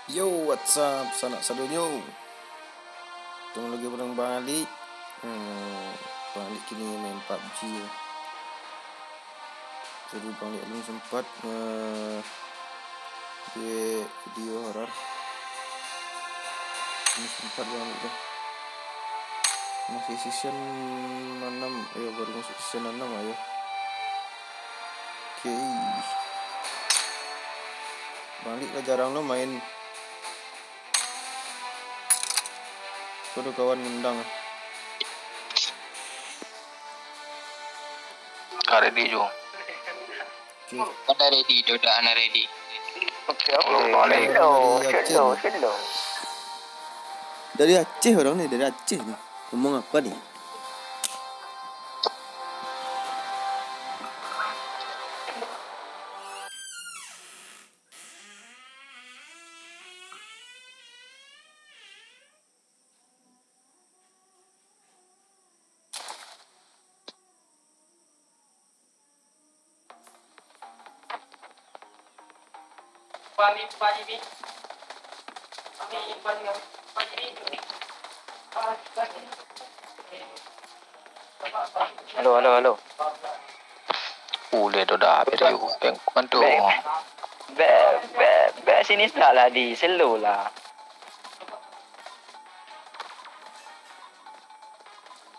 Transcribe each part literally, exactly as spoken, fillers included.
Yo, what's up, sanak sadonyo? Ketemu lagi bareng Bang Ali. Hmm, Bang Ali kini main pabji. Jadi Bang Ali alun sempat nge-, buek video horor. Alun sempat Bang Ali dah. Masih season enam, ayo, baru masuk season enam, ayo. Oke. Bang Ali lah jarang lo main. Kudu kawan ngundang. Ka ready jo. Oke. Kada ready, Doda, ana ready. Oke, oke. Belum balik. Dari Aceh ni. Dari Aceh orang ni, dari Aceh ni. Ngomong apa ni? Halo, halo, halo. Uleh tu dah, beri bengkok tu. Bek, bek, bek, bek sini dah lah di, slow lah.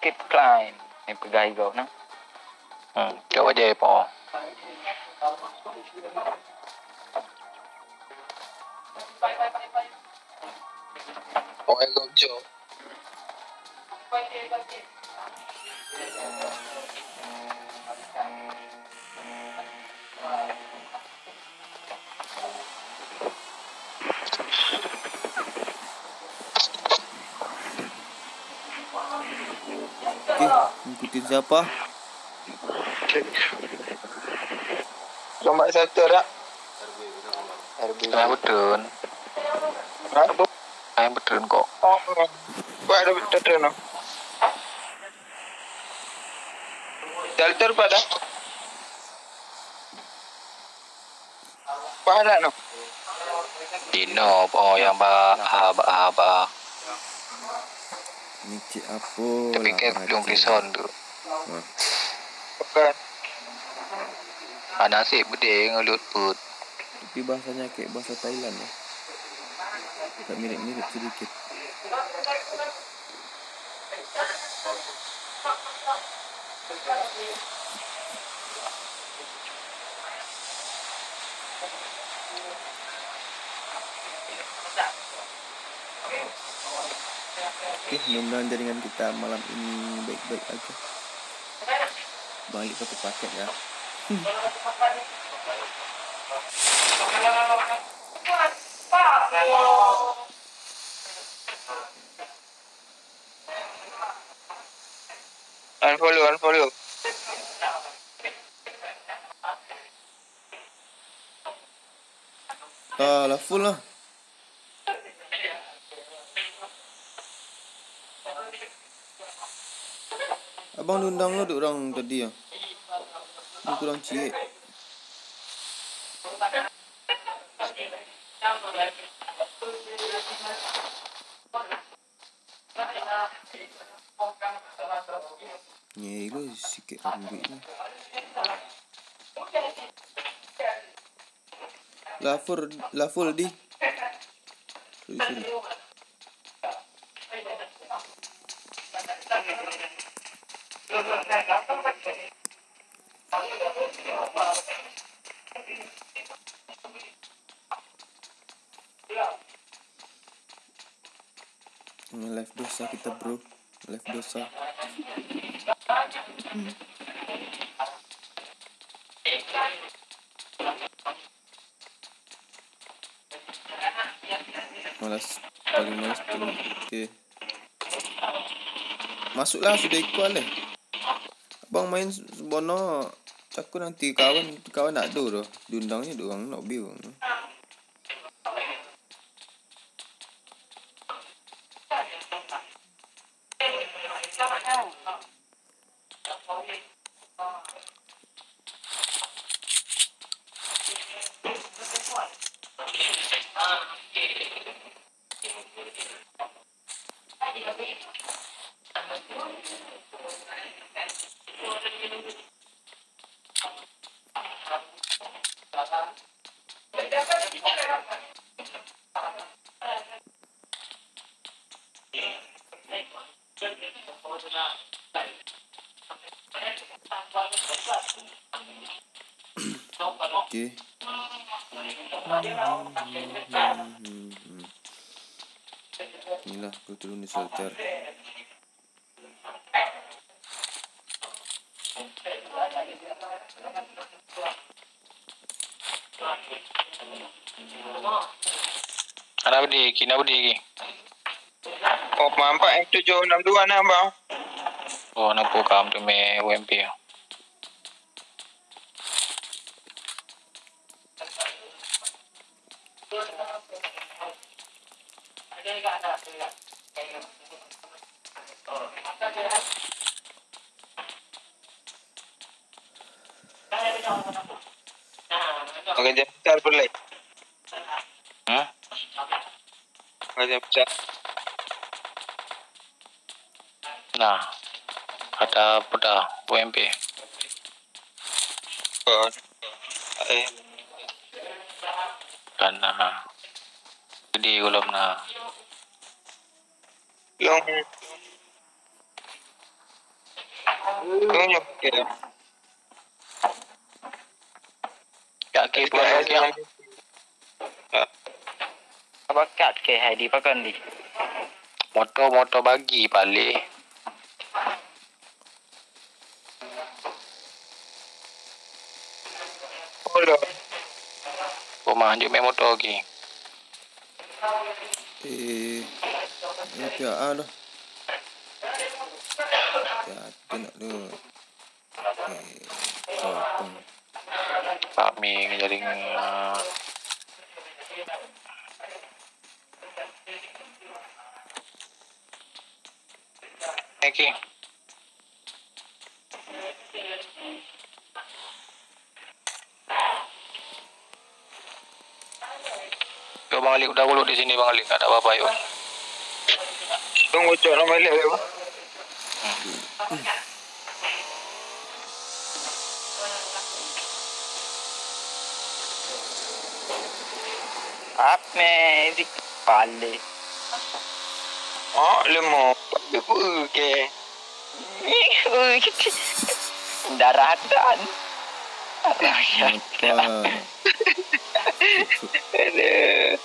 Keep climb. Ni pegai kau nah. Hmm, cuba je, po. Oke, Gomjo. Oke, ngikutin siapa? Cek. Nomor satu, dak? R B. Nah, betul. Hah? Nah, betul kok. Oh, oh. Wah, ada betul, no. Shelter pada. Pahala no. Dino, oh, yang ba, ah, ba, ah, ba. Micik apo lah. Tapi kek belum prison tu. Wah. Bukan. Ah, nasib gede ngelut put. Tapi bahasanya kayak bahasa Thailand ya. Agak mirip-mirip sedikit. Oke, mudah-mudahan jaringan kita malam ini baik-baik aja. Balik pakai paket ya. Unfollow, unfollow. Ah, lah full lah. Abang diundang lo dek urang tadi ah. Ni kurang ciek. Ni ko sikek rambuik ni. Lah full, lah full di. Sorry, sorry. Ini live dosa kita, bro. Live dosa. Malas, paling malas tu. Oke. Masuklah sudah ikut leh. Abang main sebono, cako nanti kawan, kawan nak ado doh. Diundang je dek urang, nak bi urang. Oke. Inilah, aku turun di shelter. Anak budi, kina budi, ki. Oh, mampak M tujuh enam dua nah, Bang. Oh, nak buka tu meh U M P. Oke, jangan besar pun, Lek. Hmm? Oke, jangan besar. Nah, kata budak U M P. Oh. Eh. Kan, nah. Jadi, ulun, nah. Long. Long, oke. Kaki pun. Abakat ke hai di pakan di? Moto-moto bagi palih. Rumah anjuk main moto ki. Eh, ini P A A doh. Ya, tu nak tu. Eh, potong. Kami jadi, eh, Eki. Yo, Bang Alik, udah dulu di sini, Bang Alik, nggak ada apa-apa, yuk. Tunggu, cok, nama Alik, ya, Bang. Ap, me, di pale. Oh, lemo, tapi ke. Daratan. Daratan. Aduh.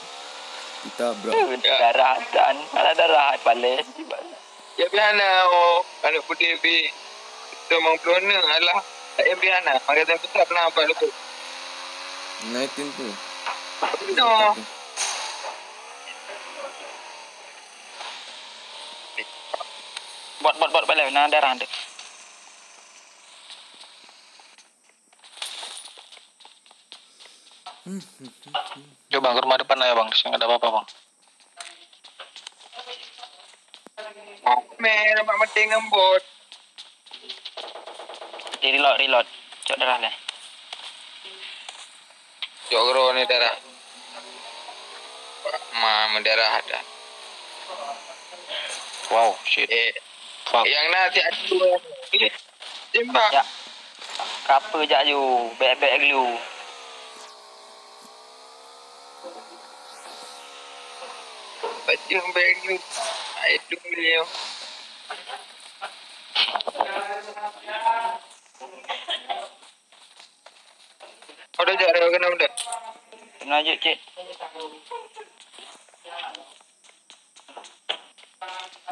Kita, bro. Daratan. Ada darah pale. Ya, biana, oh, anak putih, bi. Itu memang corona, alah. Tak payah biana. Makan besar, kenapa lupa? Naikin tu. No. Buat, buat, buat, balik. Nah, darah tu. Yo, Bang, ke rumah depan aja, Bang. Di sini nggak ada apa-apa, Bang. Meh, nampak mending ngembut. Eh, reload, reload. Cok darah lah. Cok gero ni darah. Ma, mendarah ada. Wow, shit. Eh, fuck. Yang nanti aku tembak. Ya. Kapa jak ju, bek-bek gelu. Baju bek gelu. Ai, dulu yo. Kau dah jak dah, kena benda. Kena je, cik.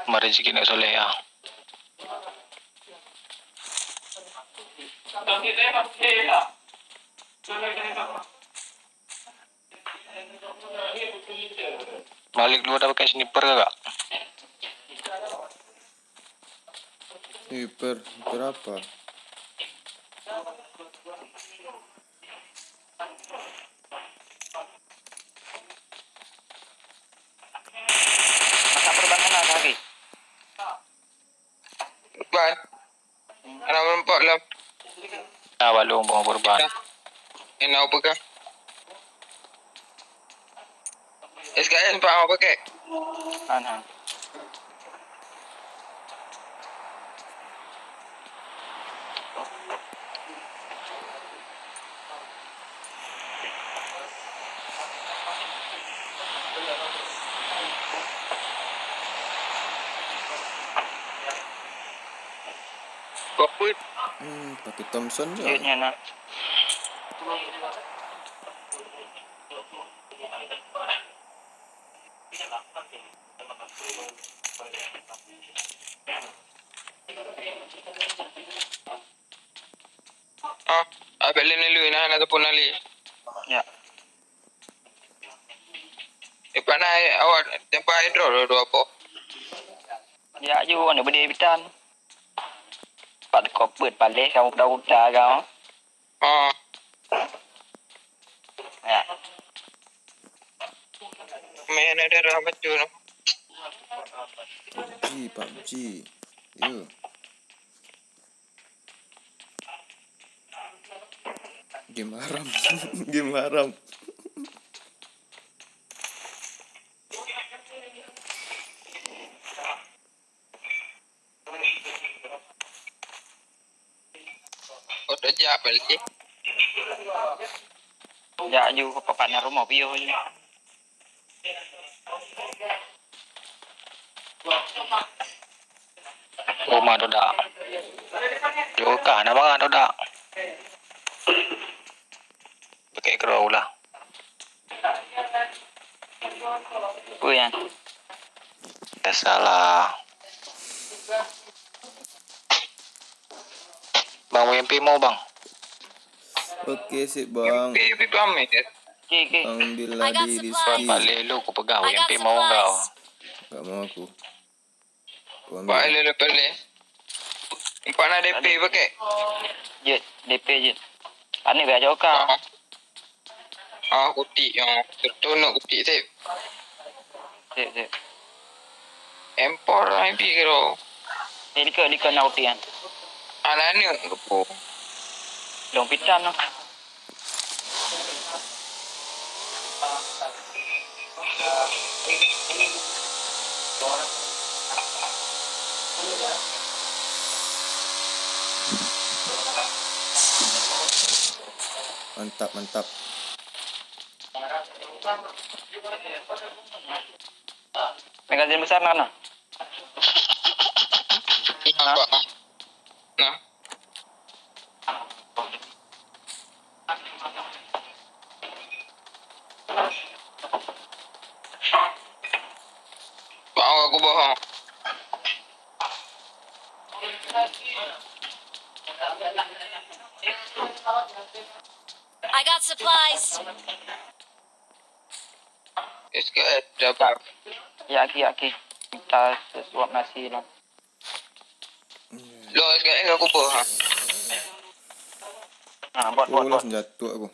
Mari sikit nak soleh, ah. Balik dulu, dah pakai sniper ke, Kak? Sniper, sniper apa? Masak perban mana sehari? Perban. Anak nampak lah. Nah, balung bunga perban. Nah. Ini nak apa kah? S K S empat mau pakai. Tahan, tahan. Kopit. Hmm, pakai Thompson je. Duitnya, nah. Ah, abek Lin Lui nah, nak tepun ali. Ya. Ipan ai, awak tempat ai draw lo, dua apo? Ya, ju, anu, bedi bitan. Pat kopet paleh, kamu dah udah kau. Ah. Ya. Main ada dah baca tu. PUBG, PUBG. Yo. Game haram. Game haram. Oto ja bali. Ja ju ka papak na rumah piyo ju. Rumah tu dak. Yo ka na manga tu dak. Pakai kerau lah. Apa yang? Dah salah. Bang, M P mau, Bang? Oke, sip, Bang. M P, M P pamit. Oke, oke. Bang Biladi Rizky. Balik lu, ku pegang. M P mau enggak? Enggak mau aku. Aku ambil. Balik lu, balik. Empat nak D P pakai. Jit, D P jit. Ani gak jauh kah? Ah, kutik yang tertunuk kutik, sip. Sip, sip. Empor lah, M P kiro. Eh, dika, dika nak kutik kan? Anak-anak ke po? Dong pitan lah. Mantap, mantap. Magazin besar nak, nah? Nampak, ah. Nah. Bang, aku bohong. I got supplies. S K S dapat. Ya, aki, aki. Minta sesuap nasi lah. Lo, S K S aku po, ha. Nah, buat, buat, buat. Senjata aku.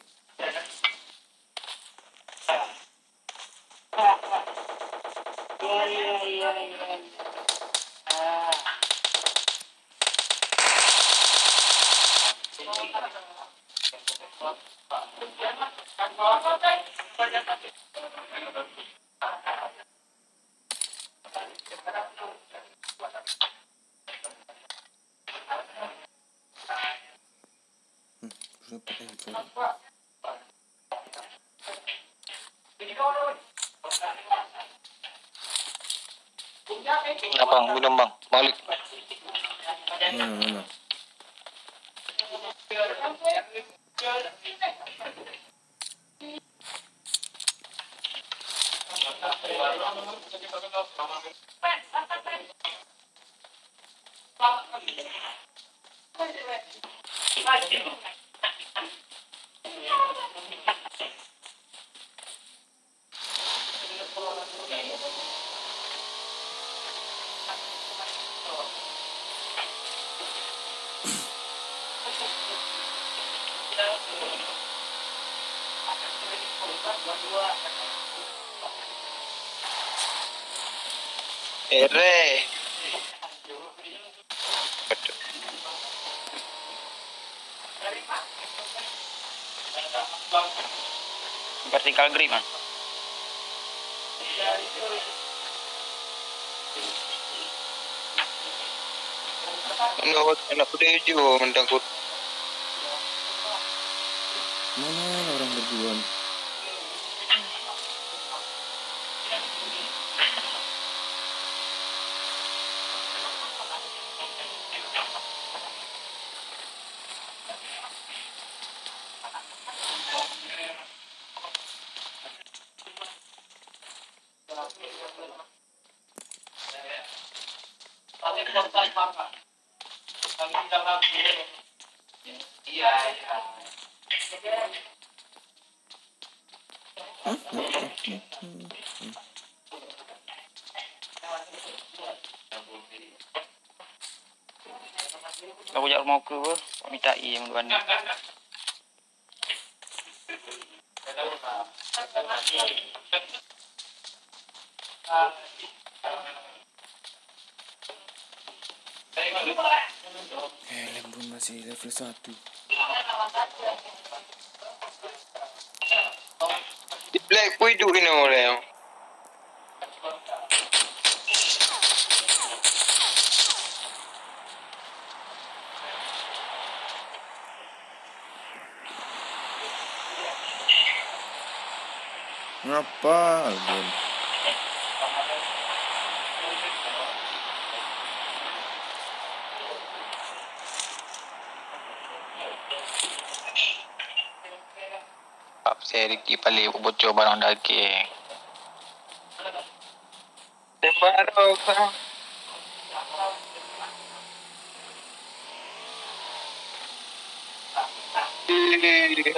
Hmm, kenapa, eh, sorry. Nah, Bang, minum, Bang. Balik. Mana, mana? Ere. Vertical grip, man. Anak, anak mudo juo mandang ko. Mano lah urang baduo ni? Aku jak rumah aku, minta i yang dua ni. Eh, Lembun masih level satu. Di Black Widow ini orang. Ngapa, Alden? Pak Seriki paling bocor barang daging. Tembak dah, Kang. Ih.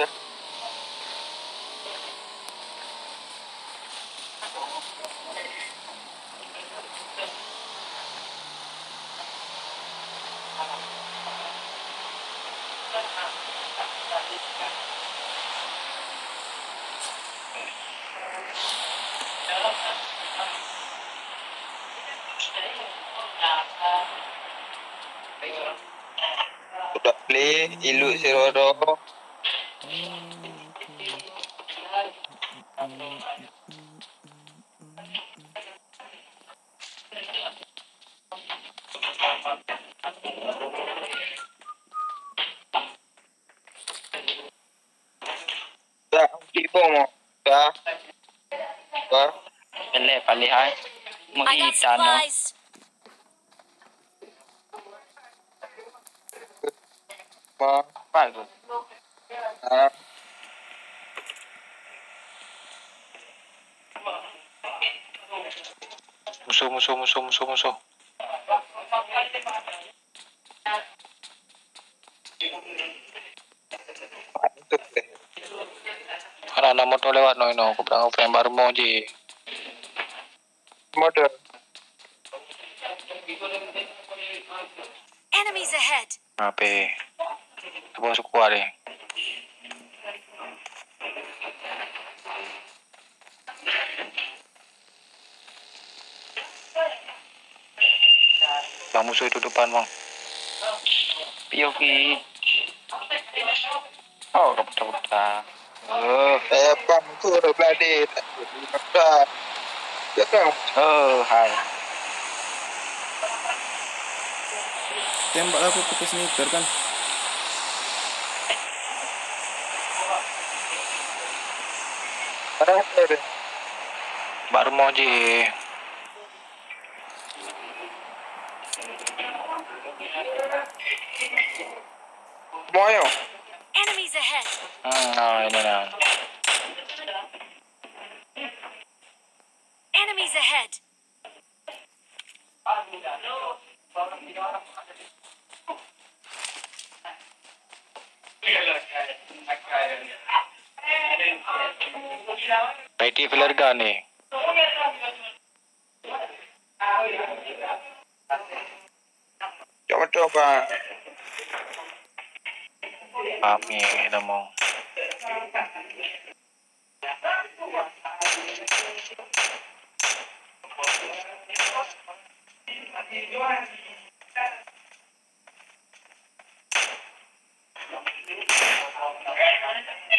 Udah beli, ilu siro do. Dah, tibo mo. Dah. Dah. Eleh palih ai. Mo I got itan no. Supplies. Bagus. Musuh, musuh, musuh, musuh, musuh. Anak-anak motor lewat no, ino. Aku bilang, aku pengen baru mau je. Motor. Enemies ahead. Ape? Apo suku ade? Bang, musuh itu depan, Bang. Iyo, Ki. Oh, kaputa-puta. Eh. Eh, Bang, tu udah beladi. Udah. Ya, Bang. Oh, hai. Tembak aku pakai sniper, kan? Ada apa deh? Bak rumah je. Moyo. Enemies ahead. Hmm, nah, ini nah. Enemies ahead. Ready flare gun ni. Cok betul, Pak. Kami namo.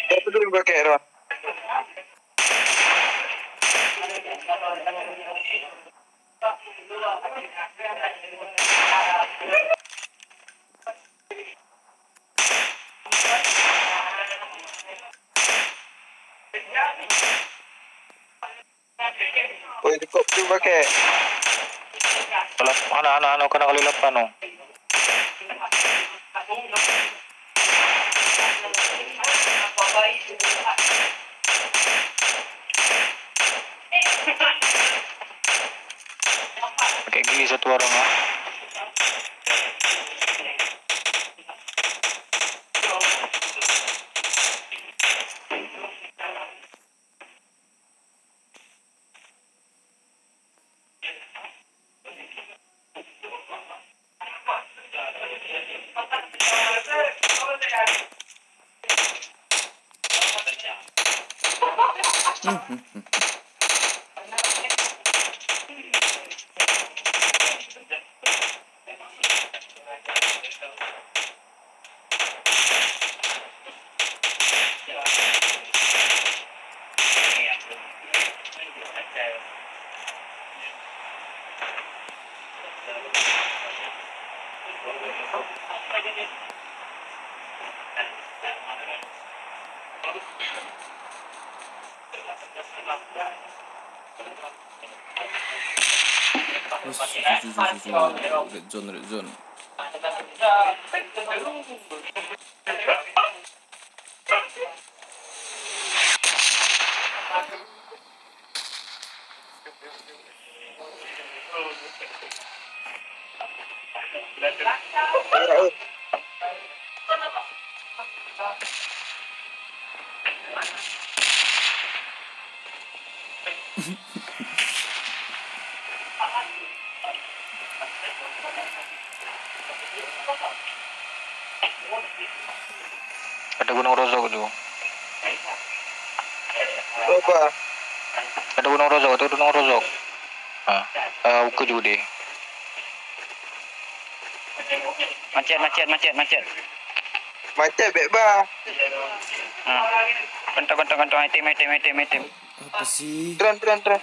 Apa tu yang pakai, Ron? Woi, helikopter pakai. Mana, mana, mana, kena kali lapan tu. Pakai gigi satu orang, ah. Red zone, red zone. Ada Gunung Rozok tu. Apa? Ada Gunung Rozok, tu Gunung Rozok. Ha. Ah, buka juga deh. Macet, macet, macet, macet. Macet, bek ba. Ha. Kantong, kantong, kantong, item, item, item, item. Apa sih? Tren, tren, tren.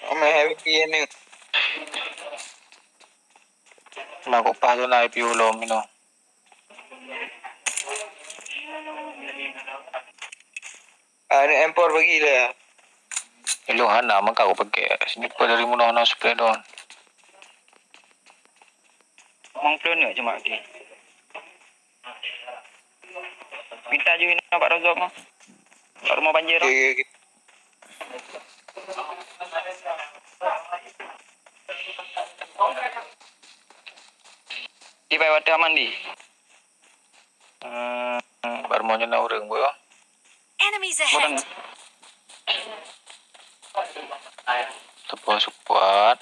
Ome heavy ni. Nah, kok pas tu nak I P U lo mino. Ah, ni M four bagi lah. Elok hana mangkau pakai. Sini pa dari muno no spread on. Mang Pluno cuma lagi. Minta je ino Pak Rozok mah. Kat rumah banjir. Okey, okey, okey. Di pai wadah mandi. Hmm, baru mau nyenau urang, bro. Enemies ahead. Support, support.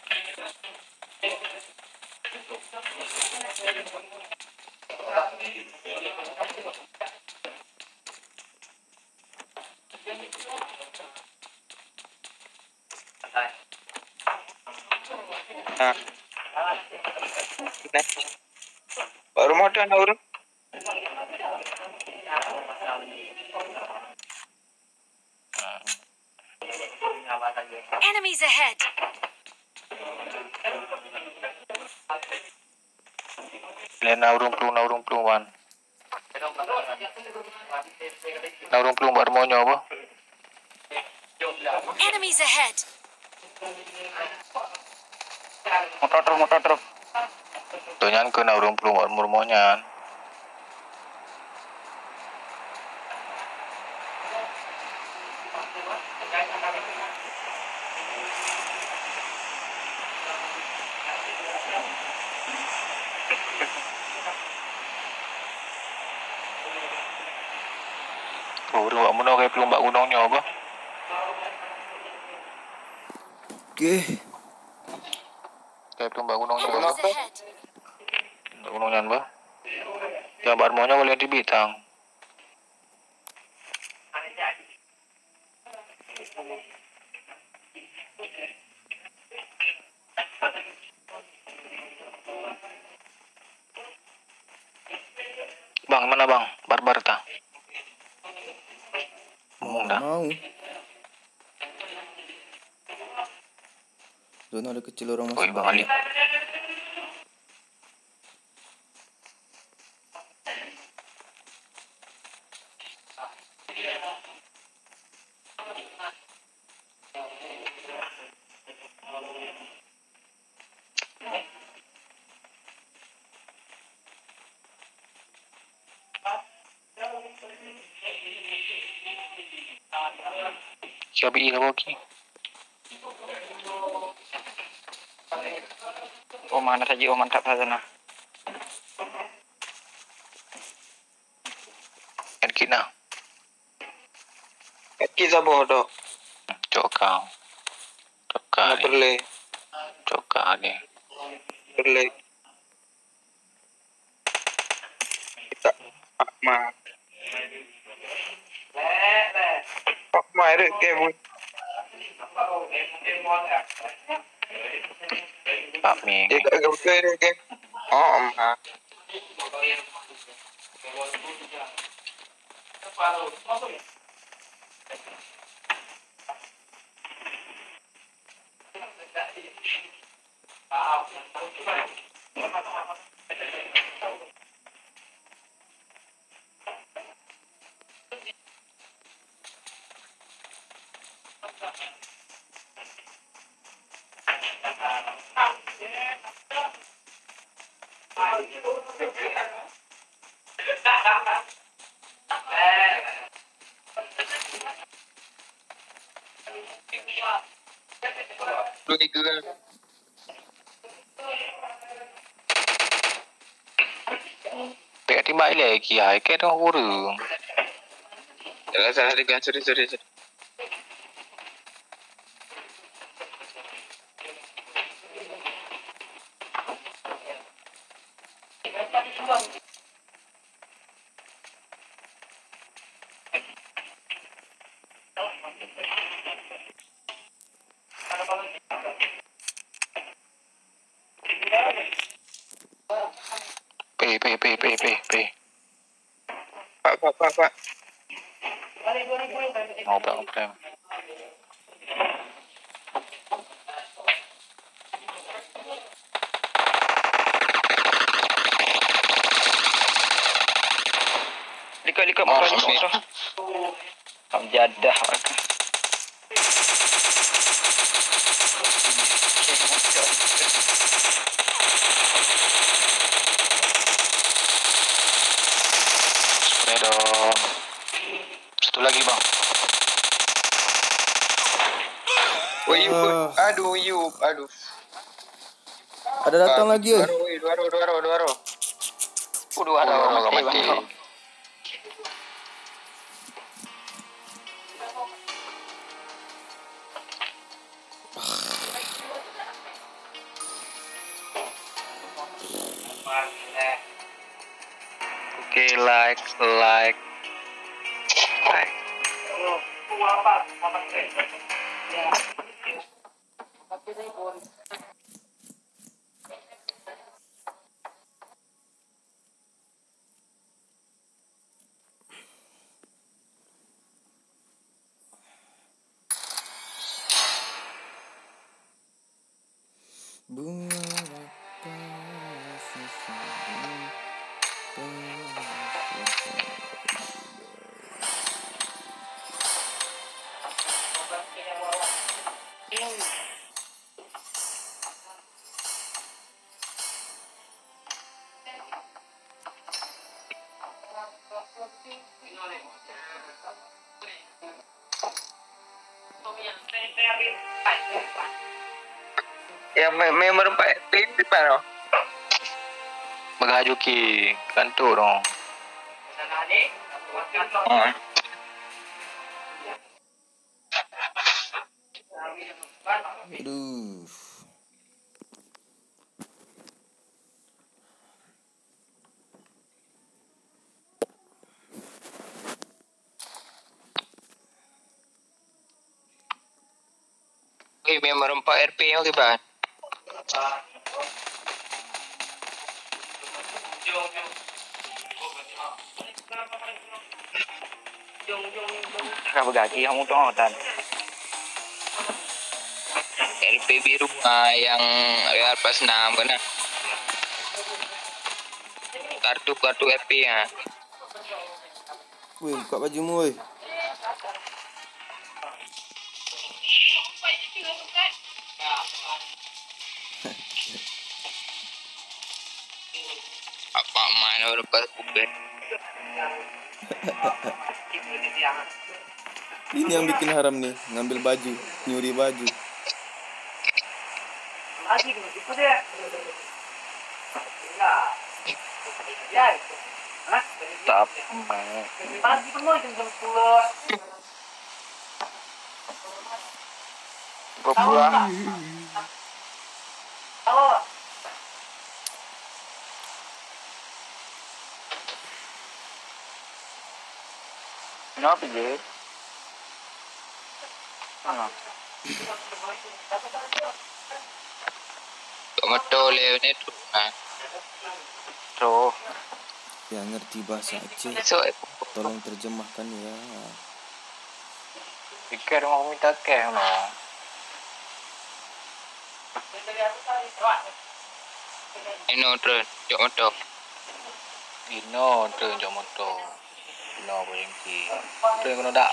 Nah. Baru modal urang. Enemies ahead. Leh, na urung plung, na urung plung, wan. Na urung plung, buat rumonyo apo? Enemies ahead! Motor truk, motor truk. Tu nyan kena urang puluah umur mo nyan. Oh, urang bak muno kai palumbak gunungnyo, bah. Oke. Kai palumbak gunungnyo, bah. Palumbak gunung nyan, bah. Jan bak rumahnyo buliah di bintang. Bang, mana bang? Barbar ta? Ngomong dah. Mau. Zona ada kecil orang masih banyak. Siapa ih labo ki? Oh, mana saja, oh, mantap saja nah. Kan kina. Kaki saboh tu. Cok kau. Cok kau ni. Perle. Cok kau ni. Perle. Kita. Pak Ma. Pak Ma, ada ke, Bu? Pak Mi. Tidak, ada ke? Oh, Ma. Tengok timbak ilai kia, ikai tengah kurung. Salah, salah, sorry, sorry, sorry. Pe, pe, pe, pe, pe, pe. Pak, pak, pak, pak. Ngobrol, ngobrol. Likot, likot, motor, likot, motor. Kam jadah, maka. Spray dong. Satu lagi, Bang. Woi, Yup. Ah. Aduh, Yup. Aduh. Ada datang lagi, eh. Dua aro, woi, dua aro, dua aro, dua aro. Oh, dua aro, mati, mati. Bang. Oke, like, like, like. Bunga rata sesayang. Yang me-, member empat P ini di mana? Bagaju ki kantor dong. Hmm. Aduh. Wih, member empat R P yang kiban. Ka bagaki kamu tu, Tan. R P biru, ah, yang Real Plus enam kan, ah. Kartu, kartu R P, ah. Weh, buka bajumu, weh. Apa main orang pas kubet? Ini yang bikin haram nih, ngambil baju, nyuri baju. Tapi gua pulang. Kenapa, Jay? Ah. Tok motor leh ni tu. Nah. Tuh. Yang ngerti bahasa Aceh, so, eh, tolong terjemahkan ya. Pikir mau minta keh no. Ino, Tron, jok motor. Ino, Tron, jok motor. Ino, Tron, jok motor.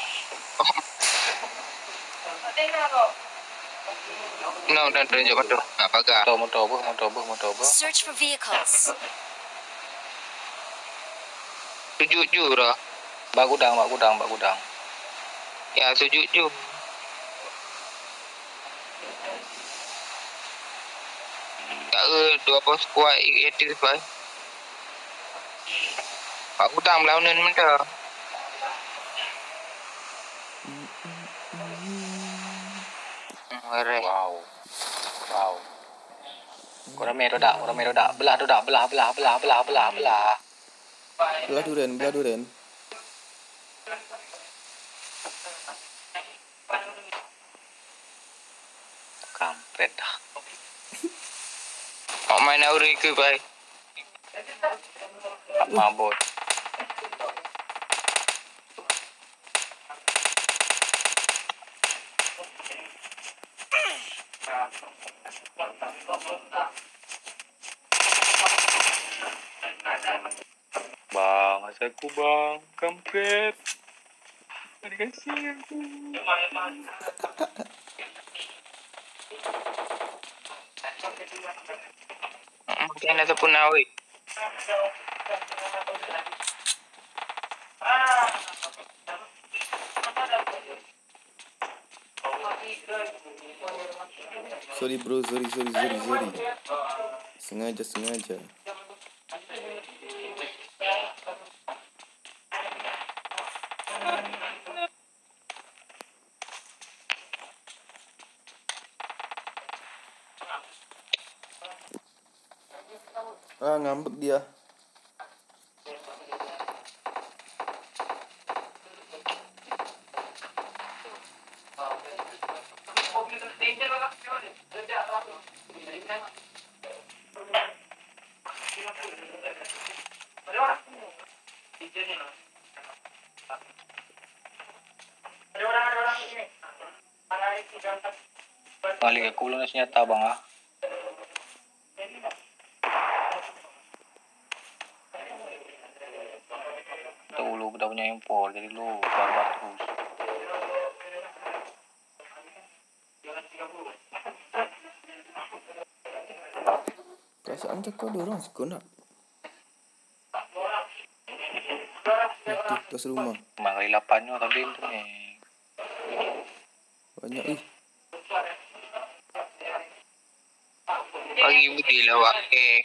Ino, Tron, Tron, jok motor. Nak pagar. Motor, motor, apa? Motor, apa? Motor, apa? Search for vehicles. Tujuh ju lah. Bak gudang, bak gudang, bak gudang. Ya, tujuh ju. Tak ada dua puluh squad itu, Pak. Bak gudang belah unan mentah. Hmm, beres. Wow. Wow. Kau ramai tu dak? Kau ramai tu dak? Belah tu dak? Belah, belah, belah, belah, belah, belah, belah. Belah duren, belah duren. Kampret dah. Kok main auri ke, pai? Mabot. Bang, asaku bang, kampret. Ada kasih aku. Mungkin ada pun awik. Sorry bro, sorry, sorry, sorry, sorry. Sengaja, sengaja. Ah, ngambek dia. Balik aku lu senjata, bang, ah. Tahu lu, kita punya impor, jadi lu barbar terus. Perasaan cako ada orang siko nak. Itu, atas rumah. Mang kali lapannyo tadi tu ni. Banyak, ih. Bagi budi lah, wak. Eh.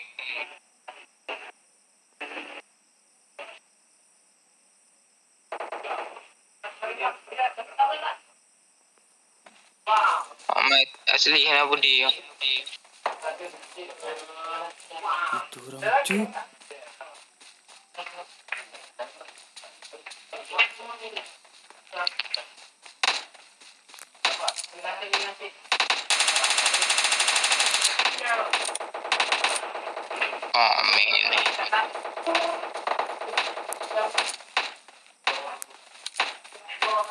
Amat asli na budi. Itu urang, Cip. Oh, man.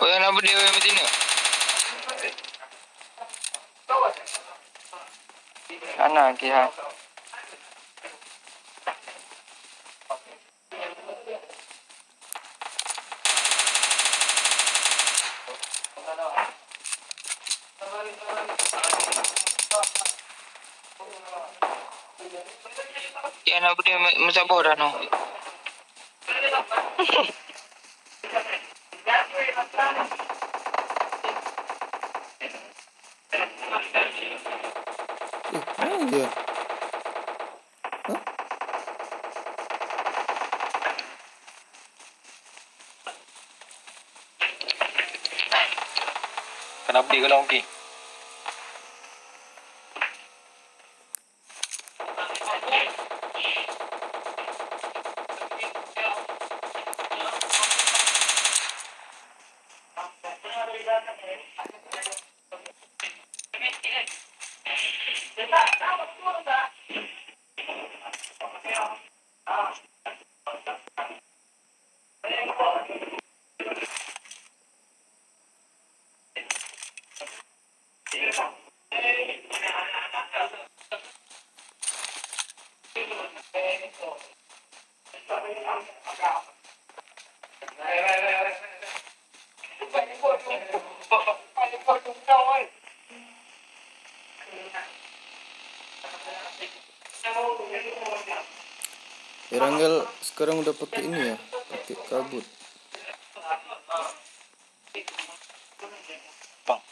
Weh, napa dia, weh, macam ni? Kana kiha. Ya, nak budi ma-, mansabau dah no. Eh, mana dia? Hah? Kana budi kalau mungkin. Eranggal sekarang udah pakai ini ya, pakai kabut. Pang.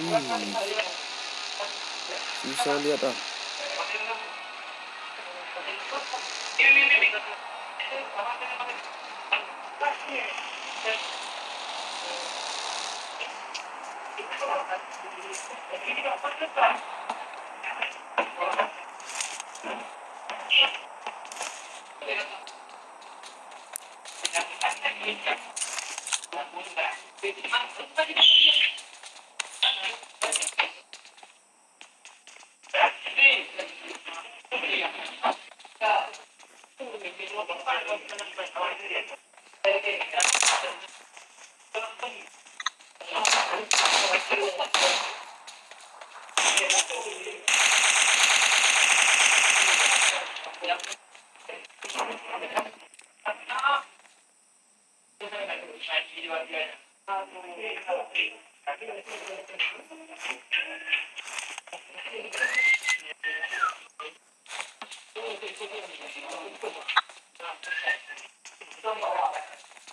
Wih, susah lihat ah.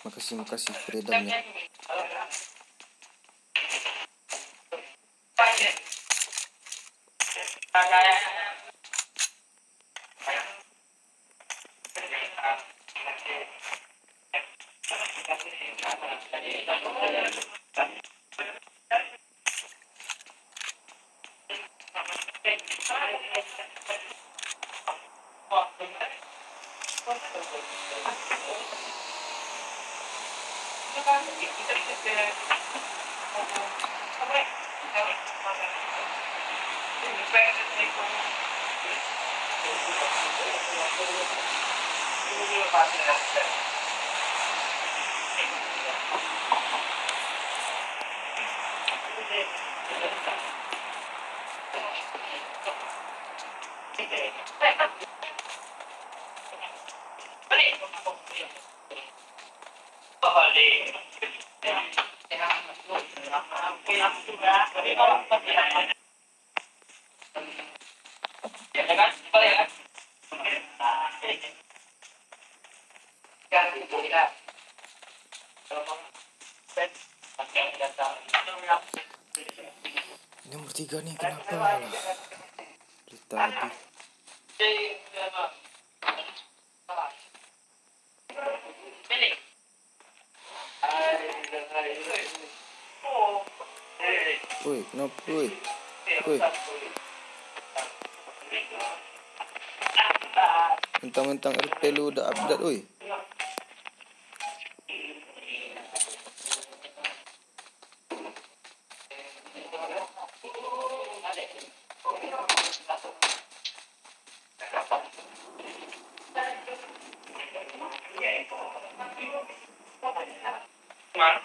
Makasih, makasih, peredamnya. Nomor tiga ni kenapa lah? Dari tadi. Woi, kenapa, woi? Woi. Mentang-mentang R P lu udah update, woi.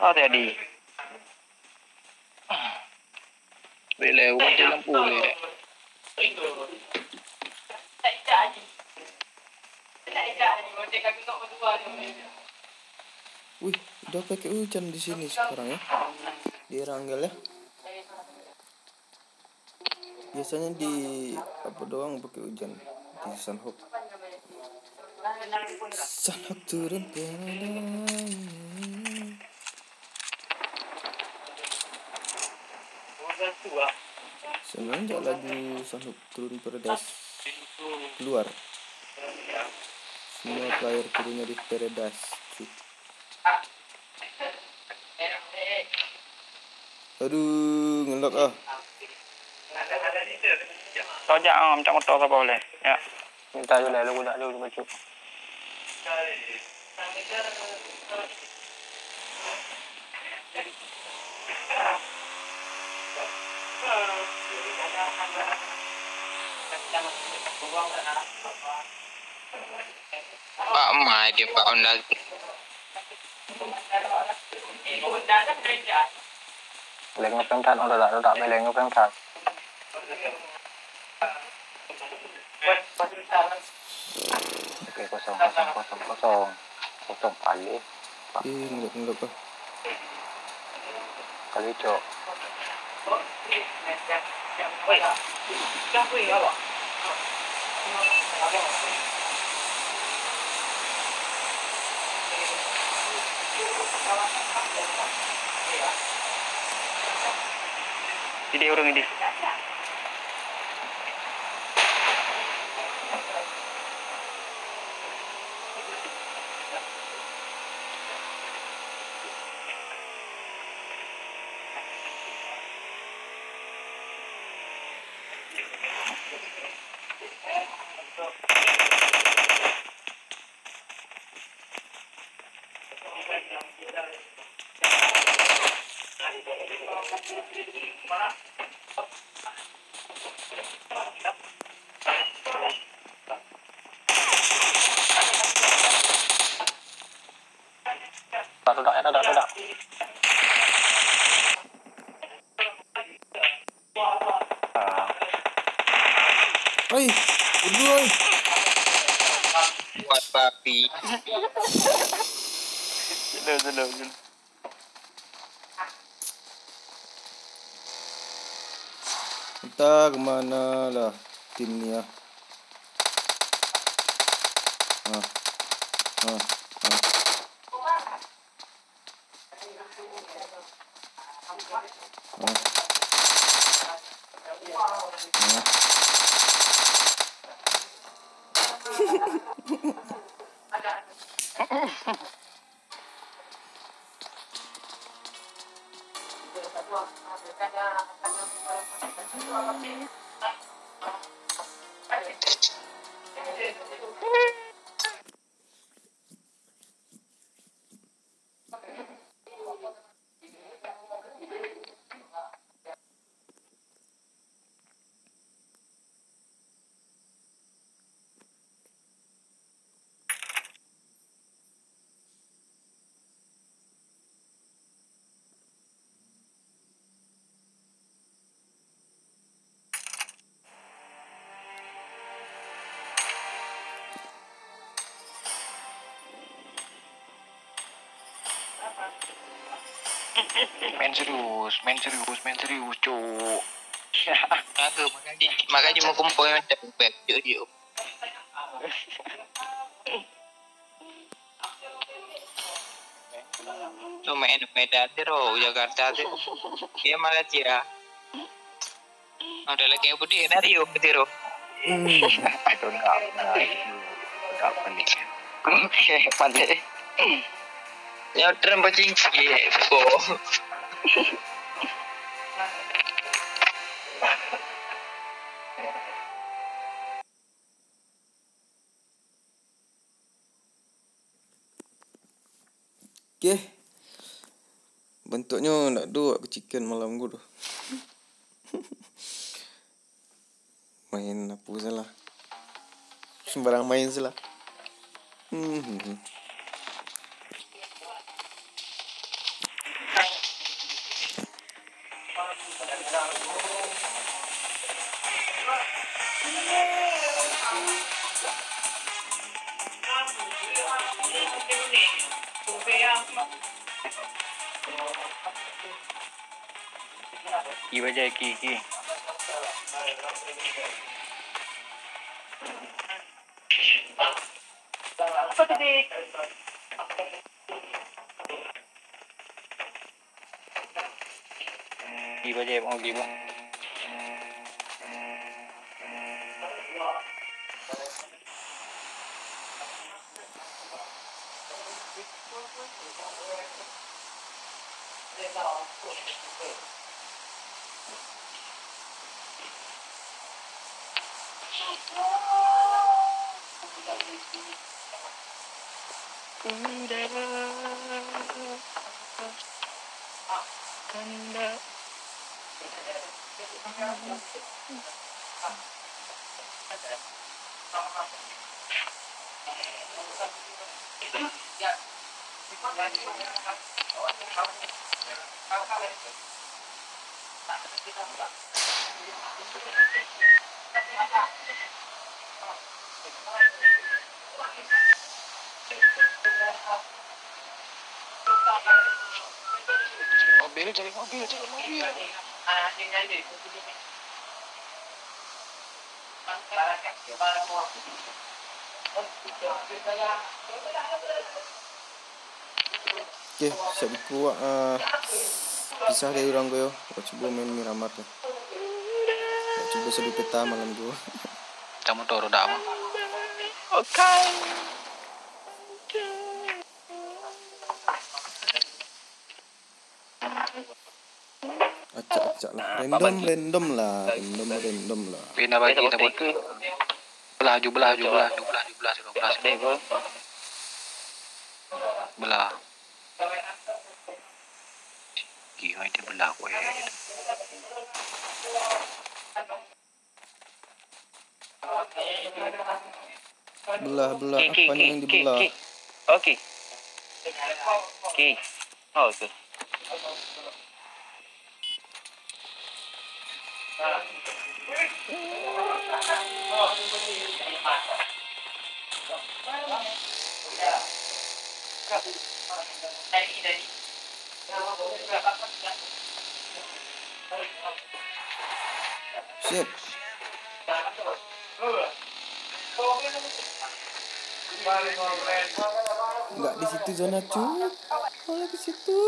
Ah, tadi. Bila mati lampu ni. Wih, udah pakai hujan di sini sekarang ya. Di Ranggal ya. Biasanya di apa doang pakai hujan? Di Sanhok. Sanhok turun tiada. Semenjak lagu Sanhok turun Paradise keluar, semua player turunnya di Paradise, cuy. Aduh, ngelok ah. Kau jak ah, minta motor sapa boleh? Ya. Minta je lah, lu nak dulu baju. Pak Mai dia Pak Honda. Boleh ngeprank kan? Oh, dak, dak, dak boleh ngeprank kan? Oke, kosong, kosong, kosong, kosong. Kosong kali. Ih, ngelok-ngelok ah. Kali, Cok. Idih urang idih. Tak, tak, tak, tak, tak. Ah. Oi, dulu, oi. Buat babi. Sudah, sudah, sudah. Entah kemana lah tim ni ah. Ah. Ah. Ah. Ah. Ah. Main serius, main serius, main serius, cuk. Maka, maka di, maka di mau kumpul yang macam beb, cuk, cuk. Tu main Medan tu, Jakarta tu. Dia Malaysia. Ada lagi yang budi, dari yo, Tiro. Hmm. Itu enggak, enggak, itu enggak pandai. Oke, pandai. Nyotren bacingki, kok. Oke. Bantuaknyo ndak ado wak kecikekan malam ko doh. Main apo salah. Sembarang main salah. Hmm. Iba ja ki, ki. Iba ja, mau iba. Mobil, cari mobil, cari mobil. Oke, siap biko wak, ah, pisah dari urang ko yo. Wak cubo main Miramar tu. Wak cubo sadu peta malam ko. Kamu tahu roda apa? Oke. Acak-acak lah. Random, random lah. Random, random lah. Pindah bagi, pindah bagi. Belah, ju belah, ju belah, ju belah, ju belah, ju belah. Belah. Gila, dia belah, weh. Belah, belah. Oke, oke, apanya oke, yang oke, dibelah? Oke. Oke. Oke. Oh, tu. Sip. Enggak di situ zona, Cuk. Malah di situ.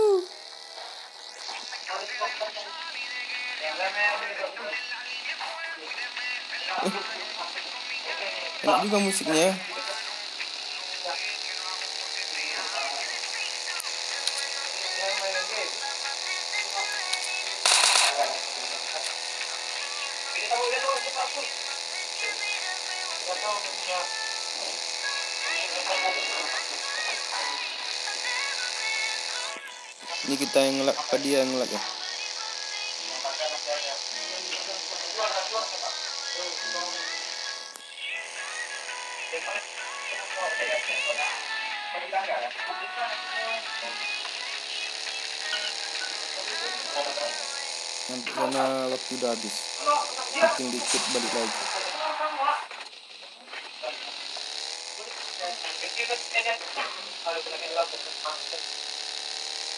Eh, enak juga musiknya. Ini kita yang nge-lag, apa dia yang nge-lag ya? Nanti karena waktu udah habis. Bikin dikit balik lagi.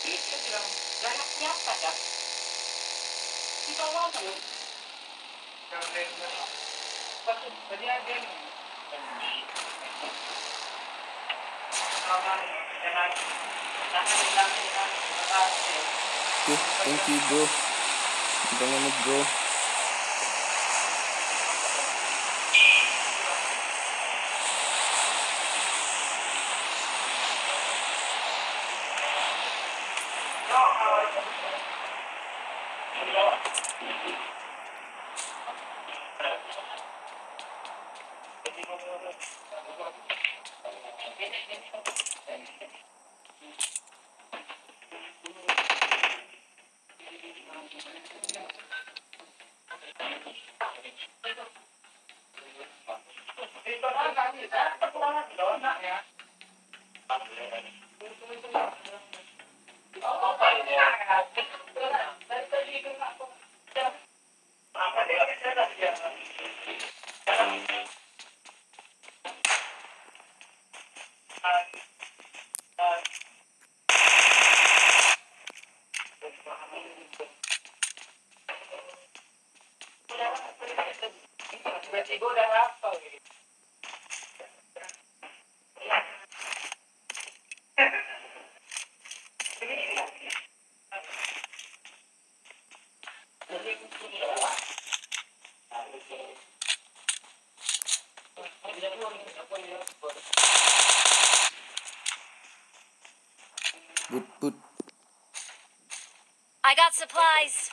Oke, thank you, bro. Udah lama, bro. But, but. I got supplies.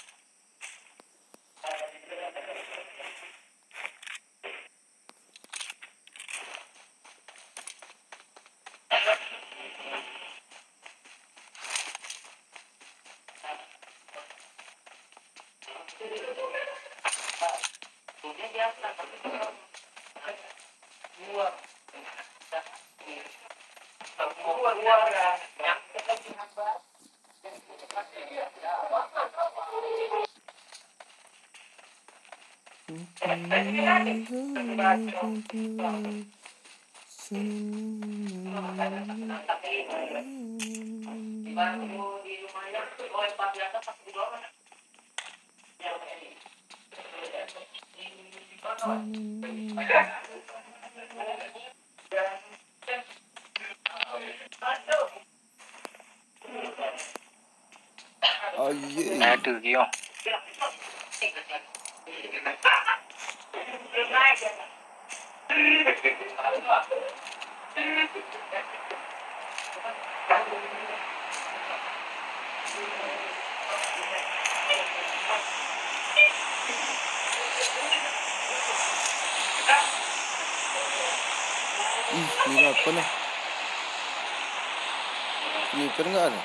Aye. Aduh, Giong. Ih, ini apa nih? Ini kan nggak ada.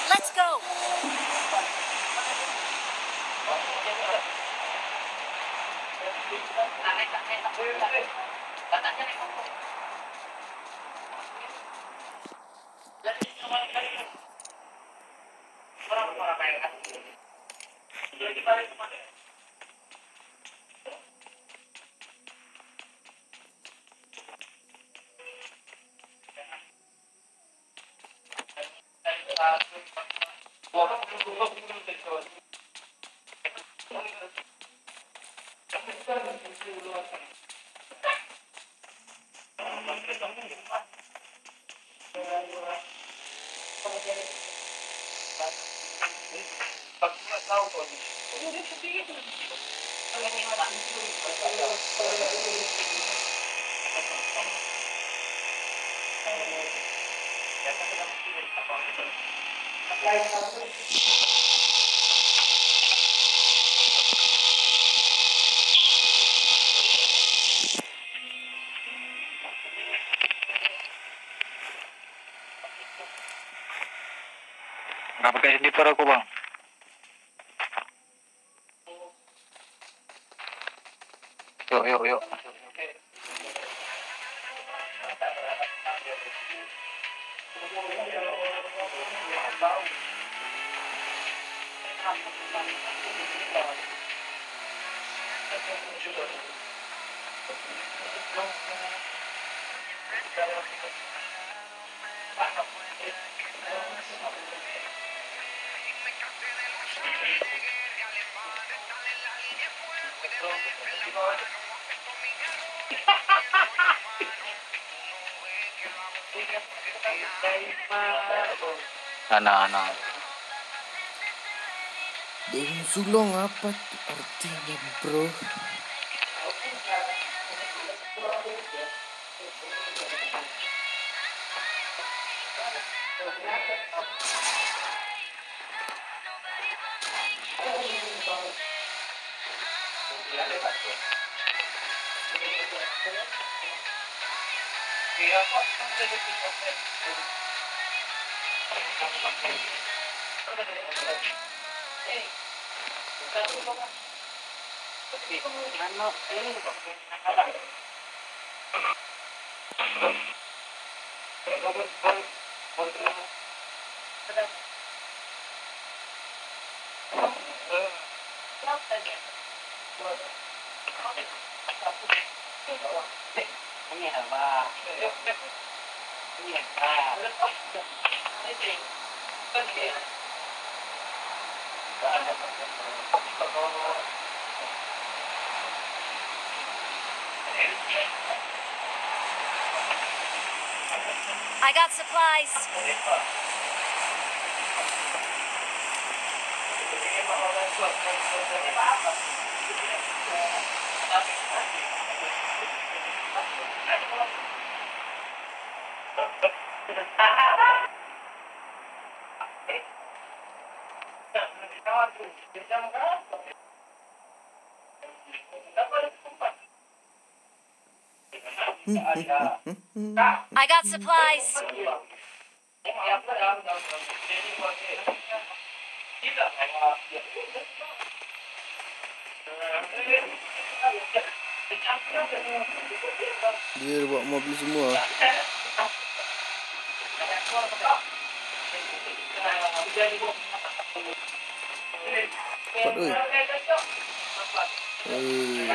Let's go. Nggak pakai sniper aku, Bang. Yuk, yuk, yuk. Ana, ana. Daun sulong apa tu artinya, bro? I got supplies. I got supplies. Dia bawa mobil semua. Cepat, oi. Oi.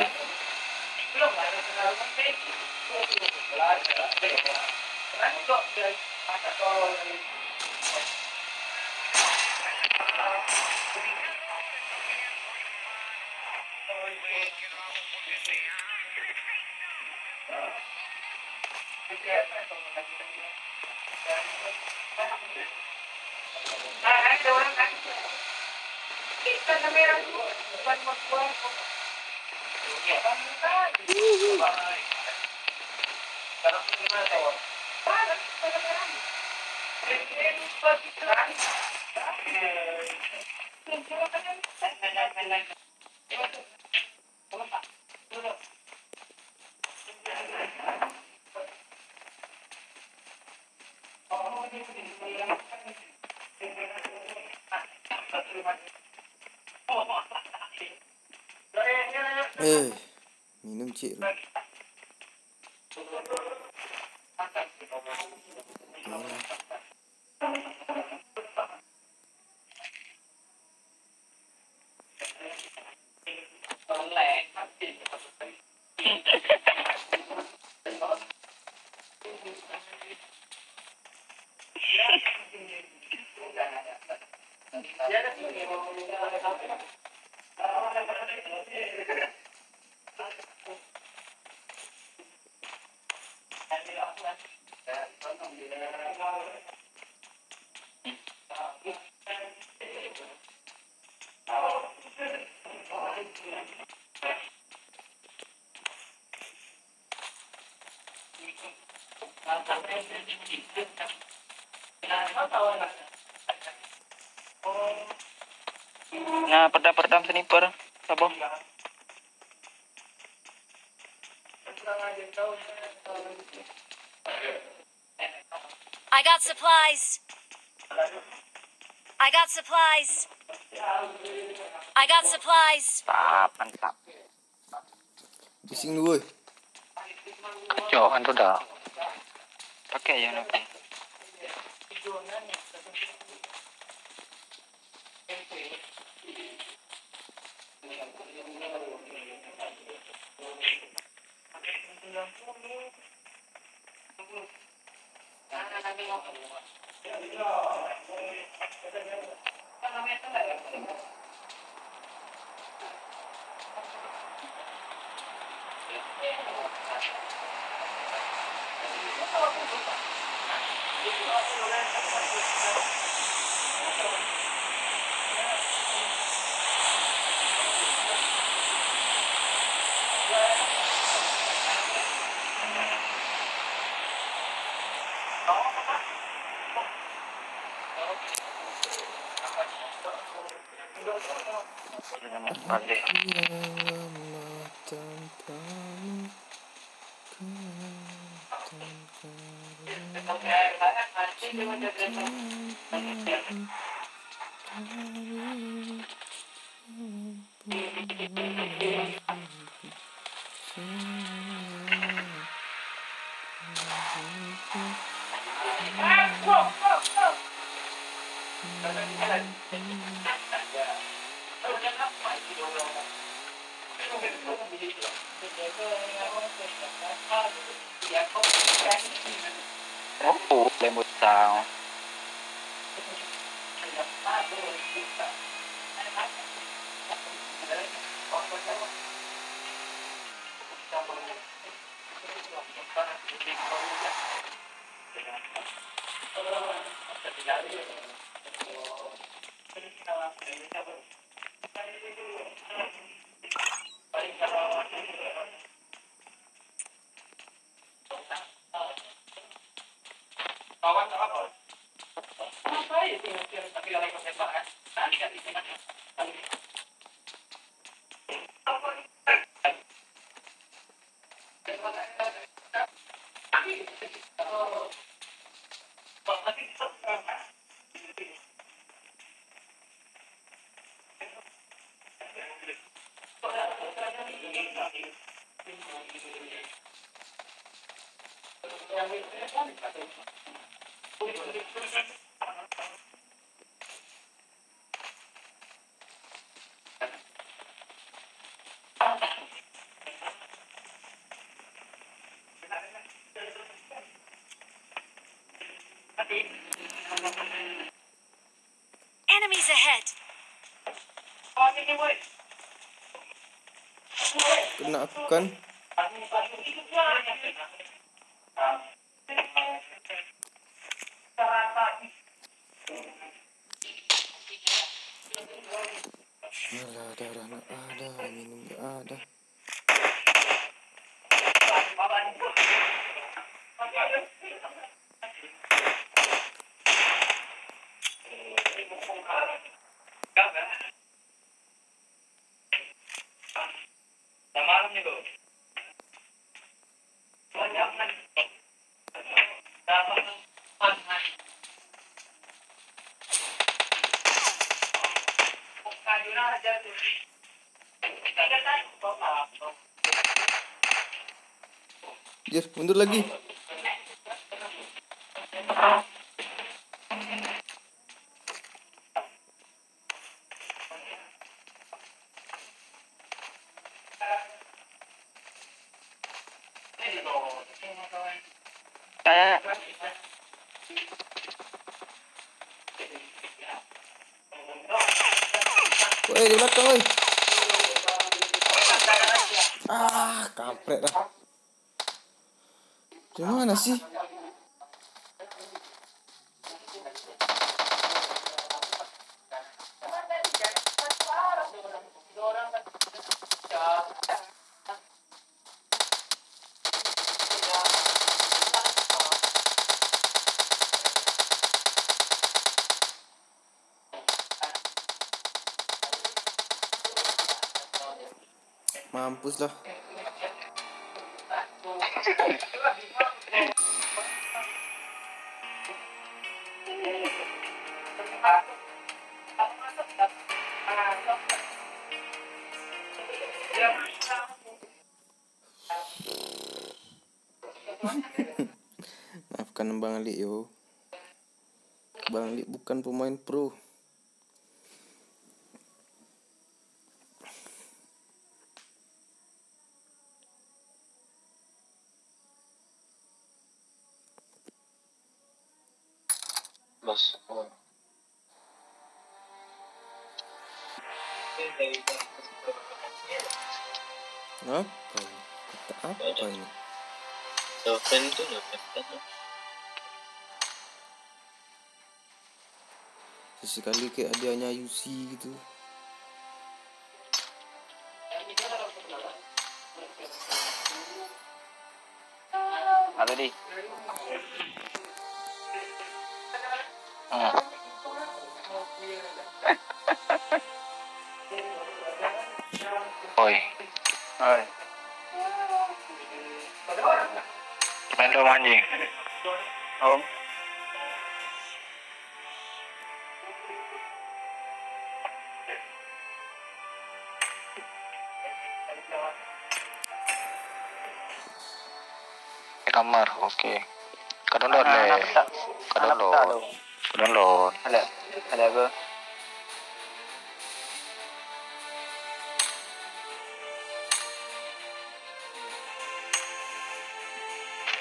Eh, minum cik tu. Yalah. Nah, peredam-peredam sniper, sabo. I got supplies. I got supplies. I got supplies. Mantap, mantap. Bising dulu, woi. Kacau kan tu dah. Pakai je nanti. Oh, lembut tau. Enemies ahead. Kena aku kan? Alah, darah nak ada, minum nak ada. Yes, mundur lagi. Kayak Eh, di belakang, oi. Ah, kampret dah. Di mana sih? Mampus lah. Maafkan Bang Alik yo. Bang Alik bukan pemain pro. Bos. Apa ini? Kata apa ini? Dopen tu, dopen kan. Sesekali kayak hadiahnya Yusi gitu. Halo, Di. Hmm. Oi. Oi. Main dong, anjing. Om. Kamar, oke. Ka download, nah, le. Nah, peta. Ka download. Ka download. Ada. Ada apa?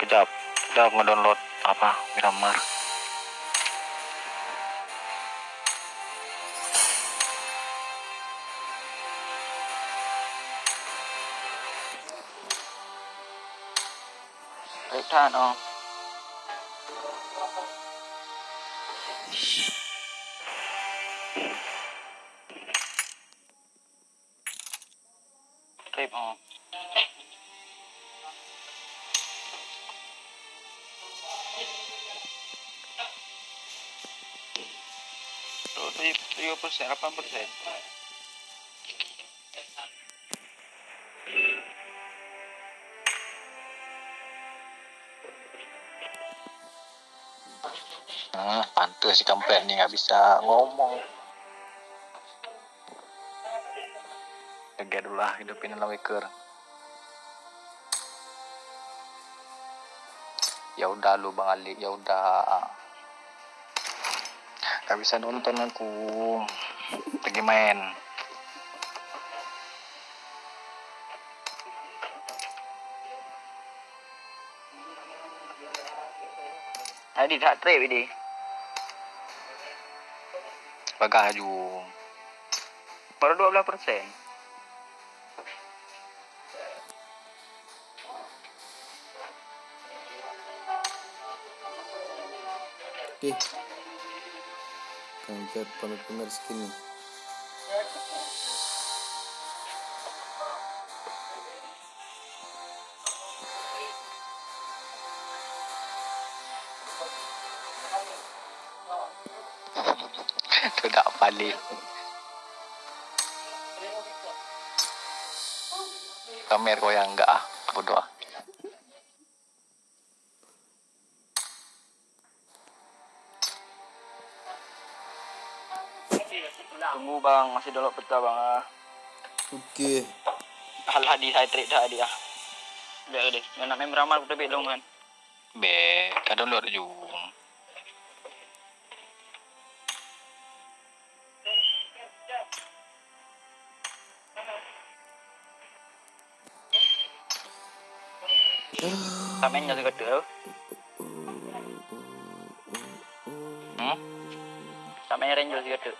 Kejap, kejap ngedownload apa, Miramar. Tahan, oh. Trip, oh. Tujuh persen, delapan persen. Ah, pantes si kampret ni nggak bisa ngomong. Kaget dulu lah, hidupin dalam waker. Ya udah lu, Bang Ali, ya udah. Gak bisa nonton aku lagi main. Tadi tak trip ini. Bagah ju. Baru dua belas persen. Oke. Kang Jat pamit pamir skin nih. Tu dak balik. Kamer kau yang enggak ah, bodoh ah. Tunggu bang, masih download peta bang ah. Oke. Alah di high trade dah dia ah. Biar deh, yang nak main beramal aku tebik dong kan. Be, kadang download je. Samenyo sagato tu. Hmm? Samenyo Ranger sagato.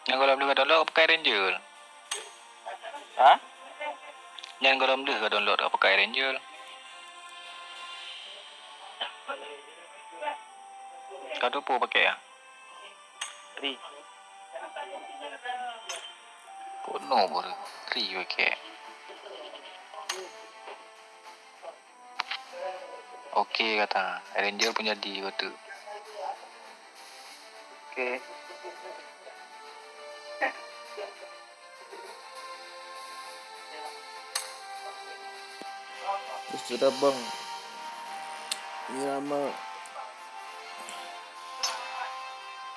Nan golom deh ka download, pakai Ranger. Hah? Nan golom deh ka download, pakai Ranger. Kau tu apo pakai ah? Ri. Kono baru Ri pakai. Oke, kata. Ranger pun jadi, kata. Oke. Terus sudah, Bang. Ini lama.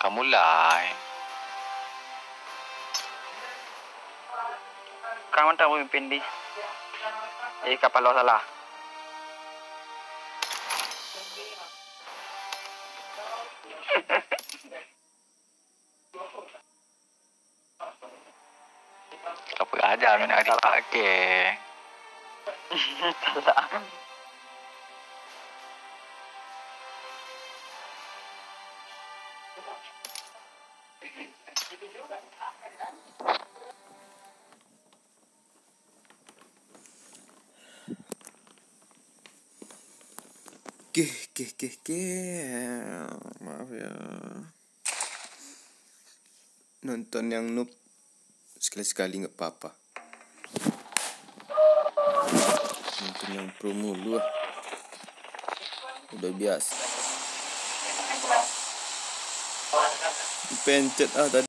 Kamu lah, eh. Kamu tak pemimpin di. Eh, kapalo salah. Apa aja nak dipakai. Salah. Keh, keh, keh, keh. Maaf ya. Nonton yang noob sekali-sekali nggak apa-apa. Nonton yang pro mulu ah. Udah biasa. Pencet ah tadi.